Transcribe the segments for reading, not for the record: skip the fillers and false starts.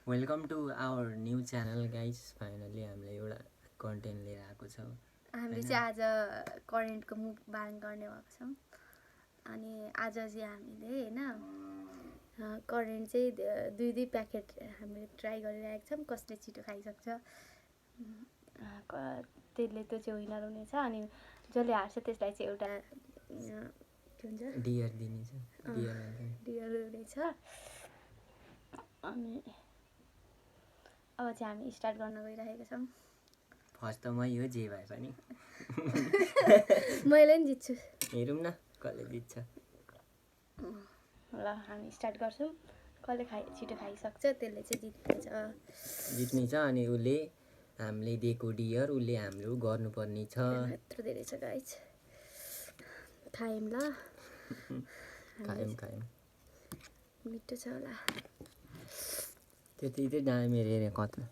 Welcome to our new channel guys. Finally हामीले एउटा content लिएर आएको छौँ। हामीले चाहिँ आज करेन्टको मुखबाङ गर्ने भएको छौँ। अनि आज चाहिँ हामीले होइन करेन्ट चाहिँ दुई दुई प्याकेट हामीले ट्राई गरिरहेको छौँ, कसले छिटो खाइसक्छ त्यसले त्यो चाहिँ विनर हुनेछ। अनि जसले हार्छ त्यसलाई चाहिँ एउटा के हुन्छ डियर दिनेछ, डियर हुनेछ। अनि अब चाहिँ हामी स्टार्ट गर्न गइरहेका छौँ। फर्स्ट त मै हो जे भए पनि। मैले नि जित्छु। हेरौँ न कसले जित्छ। ल हामी स्टार्ट गर्छौँ। कसले छिटो खाइसक्छ त्यसले चाहिँ जित्नेछ। अनि उसले हामीले दिएको डियर उसले हाम्रो गर्नुपर्ने छ। यत्रो धेरै छ गाइस, खायौँ ल। खायौँ मिठो छ होला। त्यति चाहिँ दामी मेरो हेरेँ कत्रो।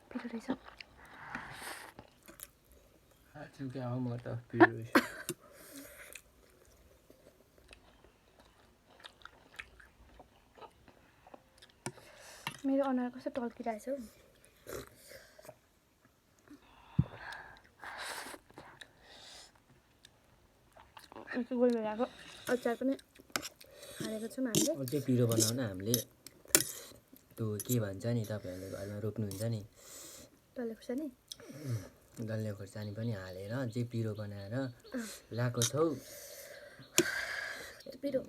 पिरो रहेछ। क्या हो म त पिरो। मेरो अनुहार कस्तो टल्किरहेछ हौ। गोलभेडाको अचार पनि हालेको छौँ हामीले। अझै पिरो बनाउन हामीले त्यो के भन्छ नि तपाईँहरूले घरमा रोप्नुहुन्छ नि डल्ले खुर्सानी, डल्ले खोर्सानी पनि हालेर अझै पिरो बनाएर ल्याएको छौँ। पिरो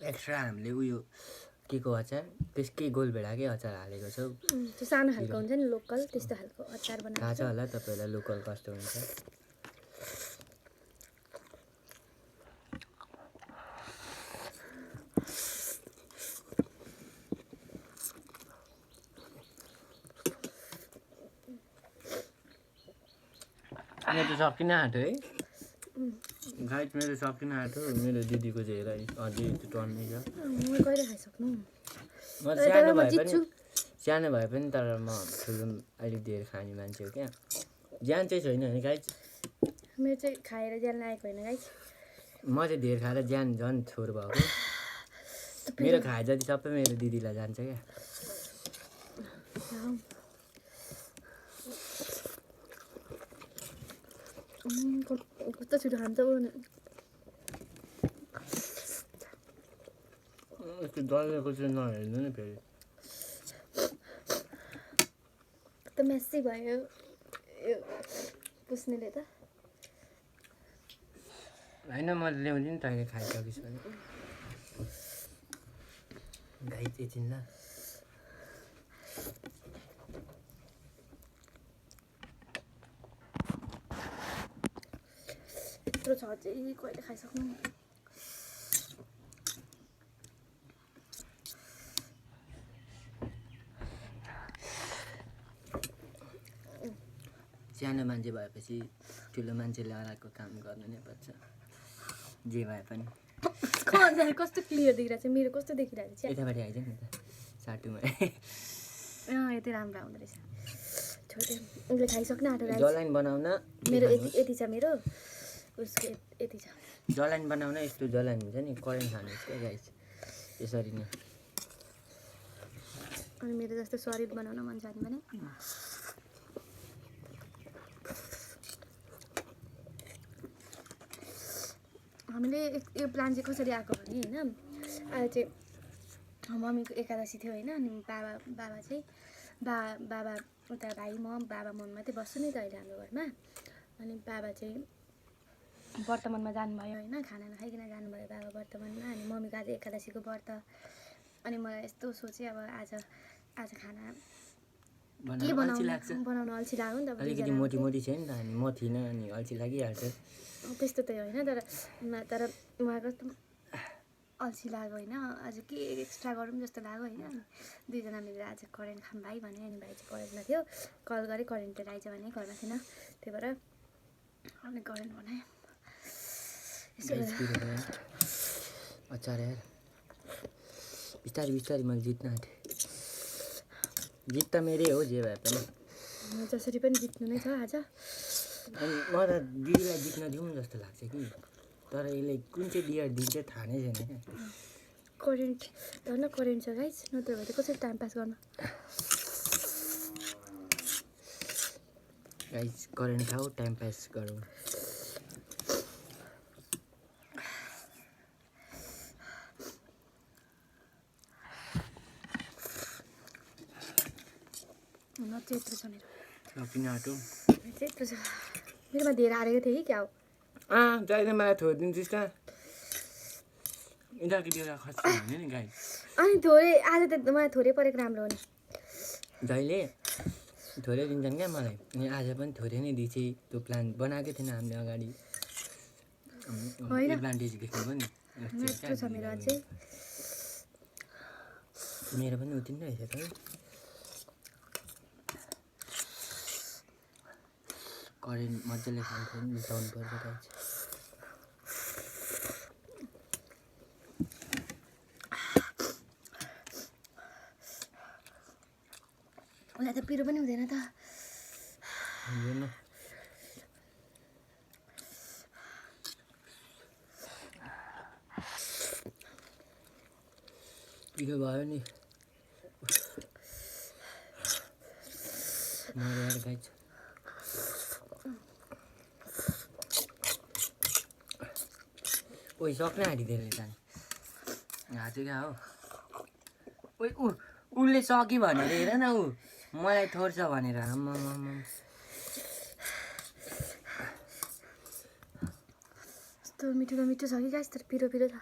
एक्स्ट्रा हामीले उयो के को अचार त्यसकै गोलभेडाकै अचार हालेको छौँ। त्यो सानो खालको हुन्छ नि लोकल, त्यस्तो खालको अचार थाहा बनाएको छ होला तपाईँहरूलाई लोकल कस्तो हुन्छ। मेरो त सकिन आँट्यो है गाइस, मेरो सकिन आँट्यो। मेरो दिदीको चाहिँ हेर अझै टन्नै छ। म कहिले खाइसक्नु। म सानो भए पनि तर म ठुलो अलिक धेरै खाने मान्छे हो क्या। ज्यान चाहिँ छैन नि गाइस। मेरो चाहिँ खाएर ज्यान लागेको होइन गाइस। म चाहिँ धेरै खाएर ज्यान झन् छोर भएको। मेरो खाए जति सबै मेरो दिदीलाई जान्छ क्या। कस्तो छिटो खान्छ यस्तो डल्लेको चाहिँ नहेर्नु नि फेरि। त मेस्सी भयो यो पुस्नेले त। होइन म ल्याउँदिनँ नि तैँले खाइसकिस् भने। गाई चाहिँ चिन्न। यत्रो छ चाहिँ कहिले खाइसक्नु। सानो मान्छे भएपछि ठुलो मान्छेले अराएको काम गर्नु नै पर्छ जे भए पनि। कस्तो क्लियर देखिरहेको छ, मेरो कस्तो देखिरहेको छ। यतापट्टि आइज नि त साटुमा। यति राम्रो आउँदो रहेछ। छोटे उसले खाइसक्नु आँटेर जलाइन बनाउन मेरो यति छ, मेरो उसको यति छ। जलाइन बनाउन यस्तो जलाइन हुन्छ नि करेन्ट खानुहोस् क्या गाइस, यसरी नै। अनि मेरो जस्तो शरीर बनाउन मन छ भने हामीले यो प्लान चाहिँ कसरी आएको भने होइन, अहिले चाहिँ मम्मीको एकादशी थियो होइन। अनि बाबा चाहिँ बाबा उता भाइ म बाबा मम्मी मात्रै बस्छु नि त अहिले हाम्रो घरमा। अनि बाबा चाहिँ वर्तमानमा जानुभयो होइन, खाना नखाइकन जानुभयो बाबा वर्तमानमा। अनि मम्मीको आज एकादशीको व्रत। अनि मलाई यस्तो सोचेँ अब आज खाना के बनाउनु अल्छी लाग्यो नि त। अलिकति मोटी छ नि त हामी, म थिइनँ अनि अल्छी लागिहाल्छ। त्यस्तो त होइन, तर उहाँको अल्छी लाग्यो होइन। आज के एक्स्ट्रा गरौँ जस्तो लाग्यो होइन। दुईजना मिलेर आज करेन्ट खाऊँ भाइ भने। अनि भाइ चाहिँ करेन्टमा थियो, कल गरेँ करेन्ट आइज भने घरमा थिएन, त्यही भएर अनि करेन्ट बनाएँ। अचार यार बिस्तारै बिस्तारै मैले जित्न आँटेँ। जित त मेरै हो जे भए पनि। जसरी पनि जित्नु नै छ आज। अनि म त दिदीलाई जित्न दिउँ जस्तो लाग्छ कि तर यसले कुन चाहिँ डियर दिन्छ थाहा नै छैन क्या करेन्ट धन्न करेन्ट छ गाइस नत्र भए त कसरी टाइम पास गर्न गाइस करेन्ट खाऊ टाइम पास गरौँ यत्रो छ मेरो सकिन आँटो यत्रो छ मेरोमा धेरै हारेको थियो कि क्या हो जहिले मलाई छोडिदिनुहोस् त यिनीहरूको बेला खर्च हुने नि गाई अनि थोरै आज त मलाई थोरै परेको राम्रो हो नि जहिले थोरै दिन्छन् क्या मलाई अनि आज पनि थोरै नै दिएपछि त्यो प्लान बनाएकै थिएन हामीले अगाडि एडभान्टेज देख्नु नि यत्रो छ मेरो अझै मेरो पनि उतिन रहेछ त करेन्ट मजाले खान्छ नि बिताउनु पर्छ गाइस उसलाई त पिरो पनि हुँदैन त हुँदैन पिरो भयो नि मर्यो यार गाइस ओइ सक्ने हालिदिएर जाने हाते क्या हो ओइ उसले सकि भनेर हेर न ऊ मलाई थोर्छ भनेर आम्मा यस्तो मिठो त मिठो छ कि गाइस तर पिरो पिरो छ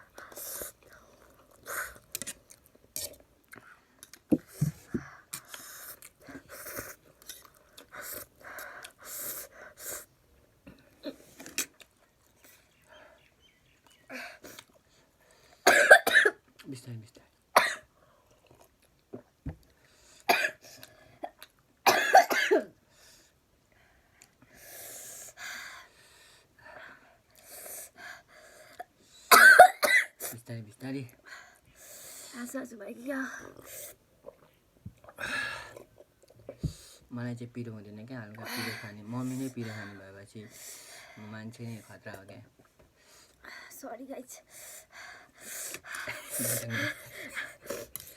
बिस्तारै बिस्तारै बिस्तारै बिस्तारै आँसु आँसु भयो कि क्या मलाई चाहिँ पिरो हुँदैन क्या हल्का पिरो खाने मम्मी नै पिरो खाने भएपछि मान्छे नै खतरा हो क्या सरी गाइस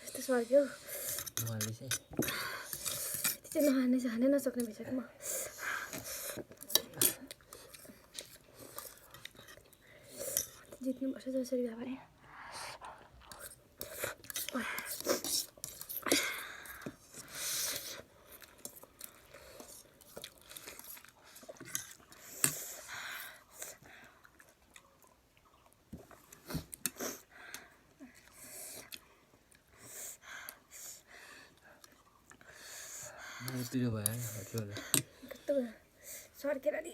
यस्तो सर्क्यो मैले चाहिँ यति चाहिँ हानै नसक्ने भइसक्यो म जित्नुपर्छ जसरी भए पनि पिरो भयो हट्यो होला कस्तो सर्केर नि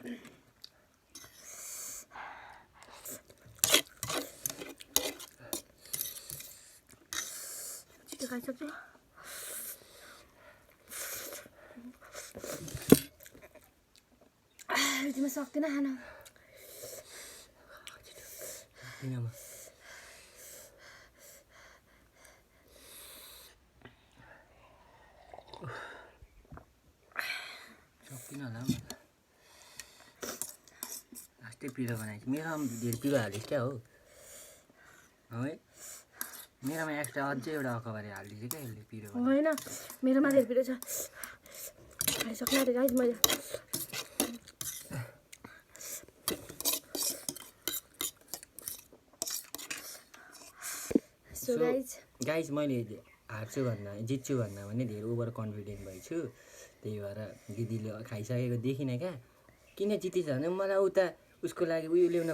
छिटो खाइसक्छु यतिमा सक्दिनँ खान किनमा सक्दिनँ होला लास्टै पिरो बनाएछु मेरोमा धेरै पिरो हालिस् क्या हो है मेरोमा एक्स्ट्रा अझै एउटा अखबारी हालिदिन्छ क्या यसले पिरो होइन मेरोमा धेरै पिरो छ खाइसक्नु आँटेको गाइस मैले सो गाइस मैले हार्छु भन्दा जित्छु भन्दा पनि धेरै ओभर कन्फिडेन्ट भएछु त्यही भएर दिदीले खाइसकेको देखिनँ क्या किन जितेछ भने मलाई उता उसको लागि उयो ल्याउन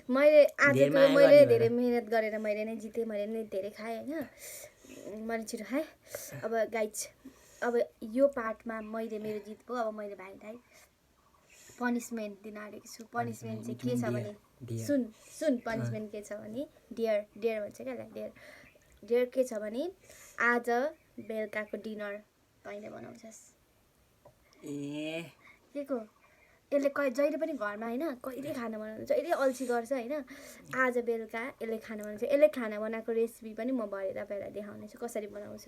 मैले आजको मैले धेरै मिहिनेत गरेर मैले नै जितेँ मैले नै धेरै खाएँ होइन मैले छिटो खाएँ अब गाइस अब यो पार्टमा मैले मेरो जित भयो अब मैले भाइलाई पनिसमेन्ट दिन आँटेको छु पनिसमेन्ट चाहिँ के छ भने सुन पनिसमेन्ट के छ भने डियर भन्छ क्या डियर के छ भने आज बेलुकाको डिनर तैँले बनाउँछस् के को यसले जहिले पनि घरमा होइन कहिले खाना बनाउँछ जहिले अल्छी गर्छ होइन आज बेलुका यसले खाना बनाउँछ यसले खाना बनाएको रेसिपी पनि म भरे तपाईँलाई देखाउनेछु कसरी बनाउँछ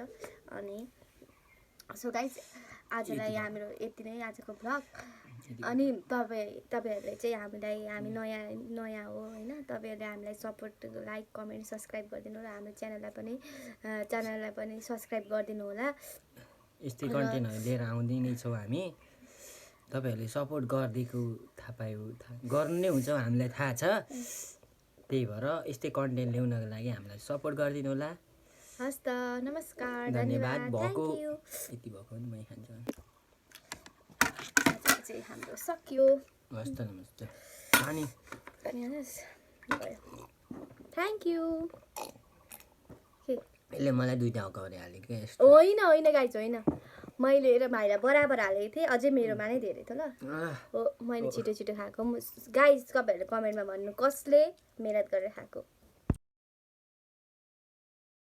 अनि सो गाइज आजलाई हाम्रो यति नै आजको भ्लग अनि तपाईँहरूले चाहिँ हामी नयाँ हो होइन तपाईँहरूले हामीलाई सपोर्ट लाइक कमेन्ट सब्सक्राइब गरिदिनु र हाम्रो च्यानललाई पनि सब्सक्राइब गरिदिनु होला यस्तै कन्टेन्टहरू लिएर आउँदै नै छौँ हामी तपाईँहरूले सपोर्ट गरिदिएको थाहा पायो गर्नु नै हुन्छ हामीलाई थाहा छ त्यही भएर यस्तै कन्टेन्ट ल्याउनको लागि हामीलाई सपोर्ट गरिदिनु होला हस् त नमस्कार धन्यवाद भएको थ्याङ्क यू यति भएको नि मै खान्छु चाहिँ हाम्रो सक्यो हस् त नमस्ते अनि थ्याङ्क यू यसले मलाई दुईटा अगाडि हालेको यस्तो होइन गाइज होइन मैले र भाइलाई बराबर हालेको थिएँ अझै मेरोमा नै धेरै थियो ल हो मैले छिटो खाएको गाइज तपाईँहरूले कमेन्टमा भन्नु कसले मेहनत गरेर खाएको